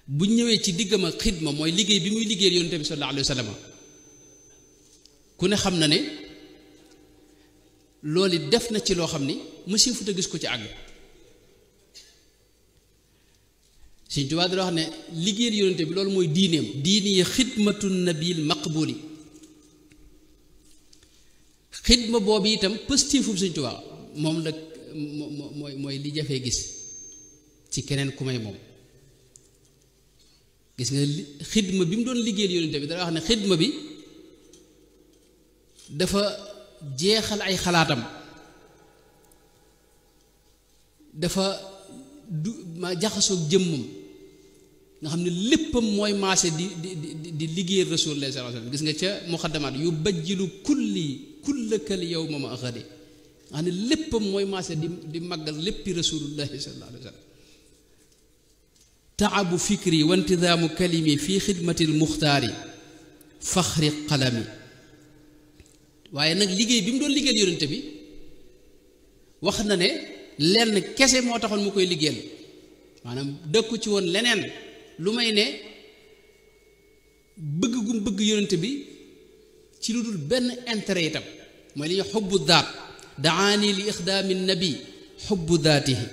bu ñëwee ci diggam ak xidma mooy liggéey bi muy liggéeyal yonent bi sallallahu alayhi wa sallam ku ne xam na ne loolu def na ci loo xam ni monsieur Futa gis ko ci àgg Sëñ Tuubaa dana wax ne liggéeyal yonent bi loolu mooy diineem diini yi xidmatu nabil maqbuli xidma boobu itam pëstéefum Sëñ Tuubaa moom la mooy li jafee gis ci keneen ku may moom gis nga xidma bi mu doon liggéeyal yonent bi dana wax ne xidma bi dafa jeexal ay xalaatam dafa du ma jaxasoog jëmmam nga xam ne léppam mooy maase di liggéeyal Rasulullah sallallahu alayhi wasallam gis nga ca muqaddamaat yu bajjilu kullakal yawma ma axadi nga xam ne léppam mooy maase di màggal léppi Rasulullah sallallahu alayhi wasallam taabu fikri wa intidaamu kalimi fi xidmatil muxtaari faxri qalami waaye nag liggéey bi mu doon liggéeyal yonente bi wax na ne lenn kese moo taxoon mu koy liggéeyal maanaam dëkku ci woon leneen lu may ne bëgg gum bëgg yonente bi ci lu dul benn intérêt itam mooy li ñuy xubbu daat daani li ixdaami nabi xubbu daatihi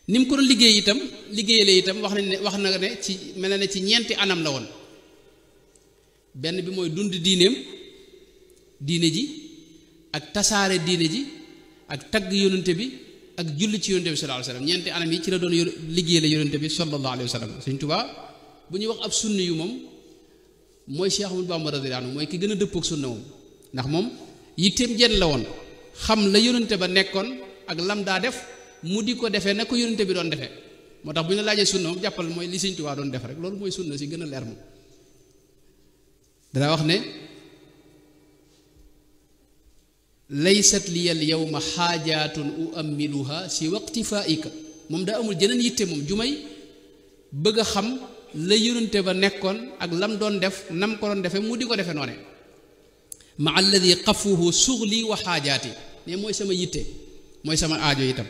ni mu ko doon liggéey itam liggéeyale itam wax na ne ci mel na ne ci ñeenti anam la woon benn bi mooy dund diine ji ak tasaare diine ji ak tagg yonente bi ak julli ci yonente bi sallallahu alayhi wasallam ñeenti anam yi ci la doon liggéeyale yonente bi sallallahu alayhi wasallam Sëñ Tuubaa bu ñuy wax ab sunni yu moom mooy Cheikh Ahmadou Bamba radiyallahu anhu mooy ki gën a dëppook sunna moom ndax moom yitteem jenn la woon xam la yonente ba nekkoon ak lam daa def mu di ko defee na ko yonente bi doon defee moo tax bu ñu la laajee sunna moom jàppal mooy li Sëñ Tuubaa doon def rek loolu mooy sunna si gën a leer moom danaa wax ne laysat liya al yawma xaajaatun uammiluha si waqtifaika moom daa amul jeneen yitte moom ju may bëgg a xam la yonente ba nekkoon ak lam doon def nam ko doon defee mu di ko defee noone ma alladi qafuhu suxli wa xaajaati ne mooy sama yitte mooy sama aajo itam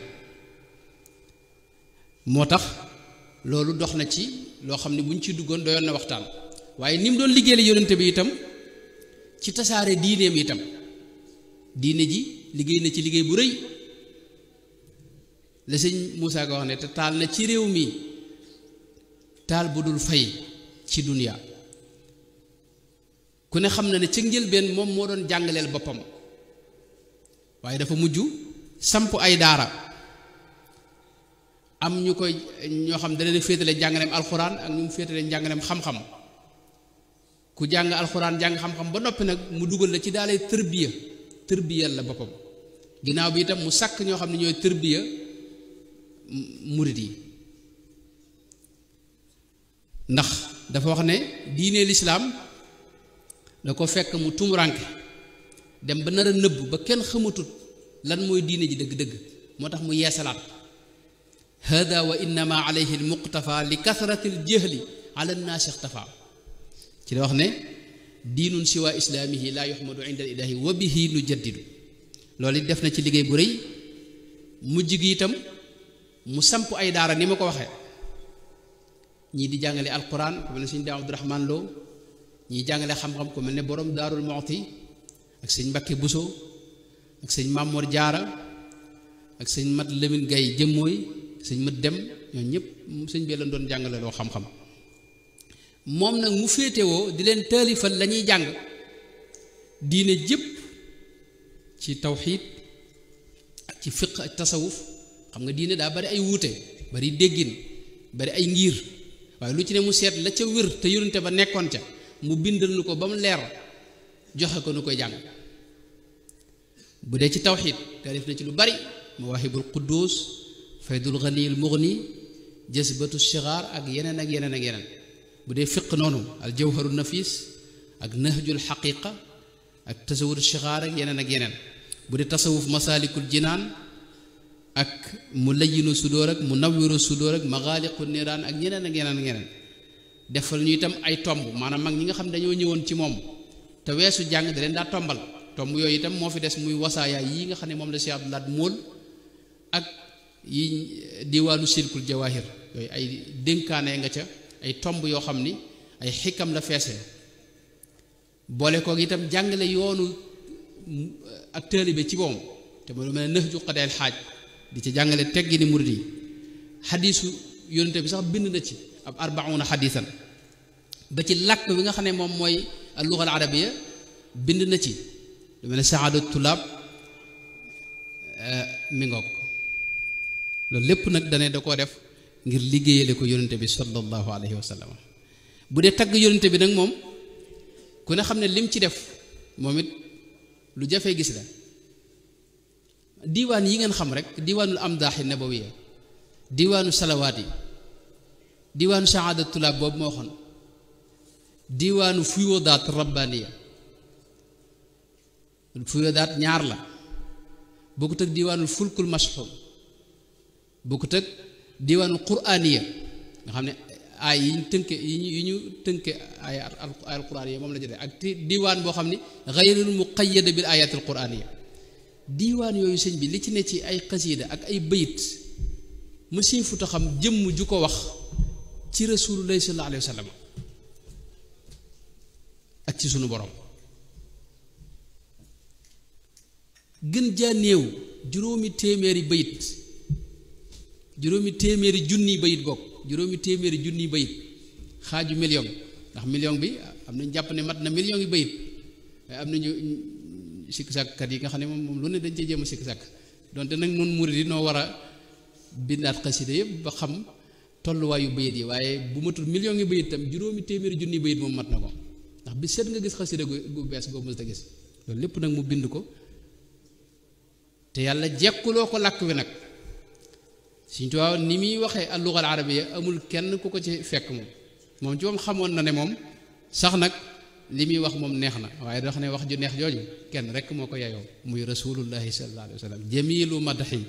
moo tax loolu dox na ci loo xam ne bu ñu ci duggoon doyoon na waxtaan waaye ni mu doon liggéeyal yonente bi itam ci tasaare diineem itam diine ji liggéey na ci liggéey bu rëy la sëñ Moussa ko wax ne te taal na ci réew mi taal bu dul fay ci duniya ku ne xam na ne ca njëlbeen moom moo doon jàngaleel boppam waaye dafa mujj samp ay daara am ñu koy ñoo xam da leen féetale jàngaleem alxuraan ak ñu mu féetale jàngaleem xam-xam ku jàng alxuraan jàng xam-xam ba noppi nag mu dugal la ci daalee tërbiyal la boppam ginnaaw bi itam mu sàkk ñoo xam ne ñooy tërbiya murit yi ndax dafa wax ne diine lislaam da ko fekk mu tumuranke dem ba nar a nëbb ba kenn xamatut lan mooy diine ji dëgg-dëgg moo tax mu yeesalaat hada wa innama alayhi almuqtafa li kathrati aljahli ala nnaasi ixtafa ci la wax ne diinun siwa islaamihi laa yuhmadu inda ilahi wa bihi nu jaddidu loolu it def na ci liggéey bu rëy mujj gi itam mu samp ay daara ni ma ko waxee ñii di jàngale alquran ku mel ne sëñ Daam Abdurahmaan Lo ñii jàngale xam-xam ku mel ne borom Daarul Muxti ak sëñ Mbakke Buso ak sëñ Mamoor Jaara ak sëñ Mat Lamin Gay Jëmmooy sëñ Mat Dem ñoom ñëpp sëñ bi la doon jàngale loo xam-xam moom nag mu féetewoo di leen taalifal la ñuy jàng diine jëpp ci tawxiid ak ci fiq ak tasawuf xam nga diine daa bari ay wuute bari déggin bari ay ngir waaye lu ci ne mu seet la ca wér te yonente ba nekkoon ca mu bindal nu ko ba mu leer joxe ko nu koy jàng bu dee ci tawxiid taalif na ci lu bari mawaahibul quddus faydul ghaniyil mughni jazbatu shighar ak yeneen ak yeneen ak yeneen bu dee fiq noonu al jawharu nafis ak nahjul xaqiqa ak tasawur shighar ak yeneen bu dee tasawuf masalikul jinaan ak mulayinu sudóor ak munawwiru sudóor ak magaaliqu niraan ak yeneen ak yeneen defal ñu itam ay tomb maanaam mag ñi nga xam dañoo ñëwoon ci moom te weesu jàng da leen daa tombal tomb yooyu itam moo fi des muy wasaaya yi nga xam ne moom la Cheikh Abdou Lahad mool ak yi diwaanu silkul jawahir yooyu ay dénkaane nga ca ay tomb yoo xam ni ay xikam la feese boole koog itam jàngale yoonu ak taalibe ci boom te mu mel ne Nahju Qadaa'il Haaj di ci jàngale teggi ni murid yi xadiisu yónnente bi sax bind na ci ab 40 xadiisan ba ci làkk wi nga xam ne moom mooy al-lugha al-arabiyya bind na ci lu mel ne saadatu tulaab mi ngoog loolu lépp nag dane da koo def ngir liggéeyale ko yónnente bi sallallahu alayhi wa sallam bu dee tagg yónnente bi nag moom ku ne xam ne lim ci def moom it lu jafee gis la diiwaan yi ngeen xam rek diiwaanul amdaaxi nabawiya diiwaanu salawaat yi diiwaanu saadatu tulaab boobu moo waxoon diiwaanu fuyoodaat rabbaaniya fuyoodaat ñaar la bokkut ak diiwaanul fulkul mashxuum bokkut ak diiwaanul quraaniya nga xam ne ay yi ñu tënke yi ñu tënke ay alquraan yi moom la jotee ak diiwaan boo xam ne gayrul muqayyada bil ayatil quraaniya diiwaan yooyu sëñ bi li ci ne ci ay xasiida ak ay bayit mësee futa xam jëmm ju ko wax ci rasulullahi sallallahu alayhi wa sallam ak ci sunu borom gën jaa néew juróomi téeméeri junniy bayit bokk juróomi téeméeri junniy bayit xaaju million ndax million bi am nañ jàpp ne mat na million yi bayit waaye am nañu sikk sàkkat yi nga xam ne moom lu ne dañ cee jéem a sikk sàkk donte nag nun murid yi noo war a bindaat xasida yëpp ba xam tolluwaayu bayit yi waaye bu matul million yi bayit tam juróomi téeméeri junniy bayit moom mat na ko ndax bi seet nga gis xasida gu bees boobu mës a gis loolu lépp nag mu bind ko te yàlla jekkuloo ko làkk wi nag Sëñ Tuubaa ni muy waxee al-lugha al-arabiyya amul kenn ku ko ci fekk moom ci moom xamoon na ne moom sax nag li muy wax moom neex na waaye dafa ne wax ju neex jooju kenn rek moo ko yeyoo muy rasulullahi sallallahu alayhi wa sallam jamilu madhi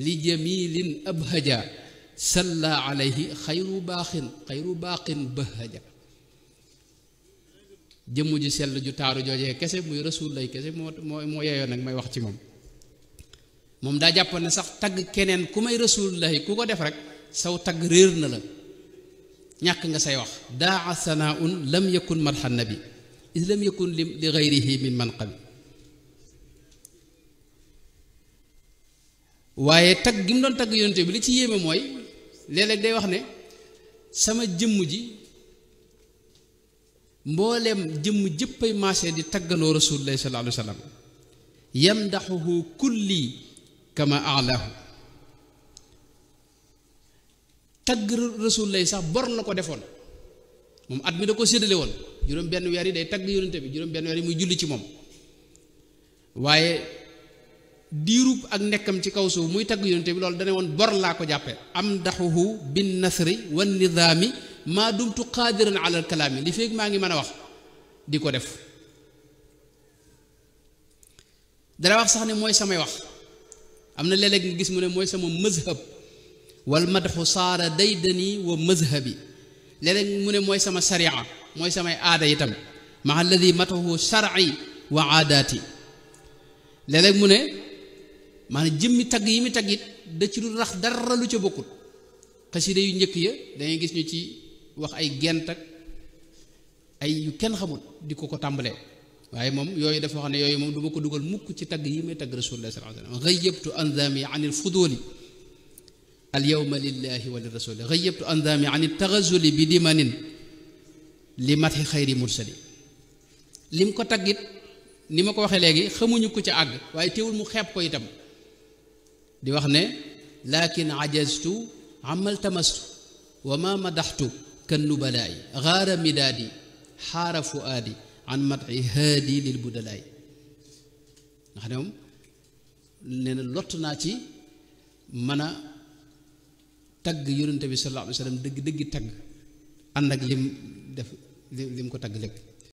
li jamilin abhaja salla alayhi xayru baaqin bahaja jëmm ju sell ju taaru joojee kese muy rasulullahi kese moo yeyoo nag may wax ci moom daa jàpp ne sax tagg keneen ku may rasulullahi ku ko def rek saw tagg réer na la ñàkk nga say wax daa sanaaun lam yakun madhan nabi is lam yakun li gayrihi min manqabi waaye tagg gi mu doon tagg yonente bi li ci yéeme mooy léeg-léeg day wax ne sama jëmm ji mbooleem jëmm jëppay maase di taggaloo rasulullahi sallallahu alayhi wa sallam yamdaxuhu kulli kama alaahu tagg rasulullahi sax bor la ko defoon moom at mi da ko séddale woon juróom benn weer yi day tagg yonente bi juróom benn weer yi muy julli ci moom waaye diirub ak nekkam ci kaw suuf muy tagg yonente bi loolu dane woon bor laa ko jàppe am daxuhu bin nasri wan nidaami maa dumtu qaadiran ala al kalaami li feeg maa ngi mën a wax di ko def dara wax sax ne mooy samay wax am na léeg-léeg nga gis mu ne mooy sama mazhab wal madxu saara daydani wa mazhabi léeg-léeg mu ne mooy sama sariya mooy samay aada itam ma alladi matahu shar'i wa aadaati léeg-léeg mu ne maanaam jëmmi tagg yi mi tagg it da ci du rax dara lu ca bokkut xasida yu njëkk ya dangay gis ñu ci wax ay gent ak ay yu kenn xamul di ko tàmbalee waaye moom yooyu dafa wax ne yooyu moom du ma ko dugal mukk ci tagg yi may tagg rasulullah sallallahu alayhi wasallam ghayyabtu anzami an il fuduli al yawma lillahi wa li rasuli ghayyabtu anzami an il taghazuli bi dimanin li mathi xayri mursali lim ko taggit ni ma ko waxee léegi xamuñu ko ca àgg waaye teewul mu xeeb ko itam di wax ne lakin ajaztu amal tamastu wa ma madaxtu kan nubalaay gaara midaadi xaara fuaadi an mati haadi lil budalaay nga xam ne moom nee na lott naa ci mën a tagg yonente bi sallallahu alayhi wa sallam dëgg dëggi tagg ànd ak lim def lim ko tagg lépp